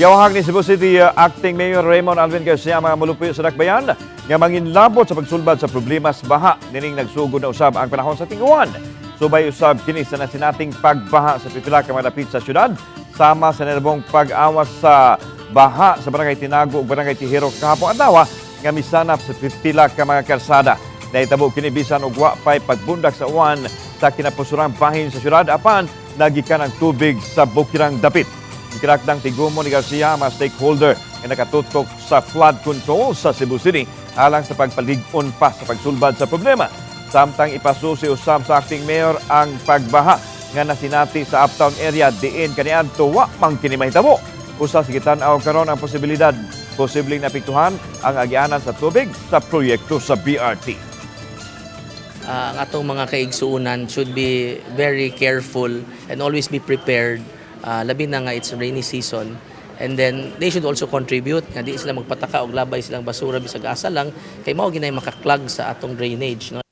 Giawhag ni Cebu City Acting Mayor Raymond Alvin Garcia ang mga mulupuyo sa Dakbayan nga manginlabot sa pagsulbad sa problema sa baha nining nagsugod na usab ang panahon sa tinguan. Subay usab kini sa nasinating pagbaha sa pipila ka mga dapit sa syudad, sama sa nilabong pag-awas sa baha sa Barangay Tinago ug Barangay Tihero kahapon adlaw nga misanap sa pipila ka mga karsada. Nahitabo kini bisan og wa pay pagbundak sa uwan sa kinapusurang bahin sa syudad, apan nagikan ang tubig sa bukirang dapit. Gikirakdang tigumo ni Garcia ang mga stakeholder nga nakatutok sa flood control sa Cebu City alang sa pagpalig-on pa sa pagsulbad sa problema. Samtang ipasusi usab sa acting mayor ang pagbaha nga nasinati sa uptown area diin kaniadto wa man kini mahitabo. Usa sa gitan-aw karon ang posibilidad posibleng naapektuhan ang agianan sa tubig sa proyekto sa BRT. Ang atong mga kaigsuunan should be very careful and always be prepared, labi na nga it's rainy season. And then they should also contribute nga di sila magpataka og labay silang basura bisag asa lang, kay mao ginay maka-clog sa atong drainage, no?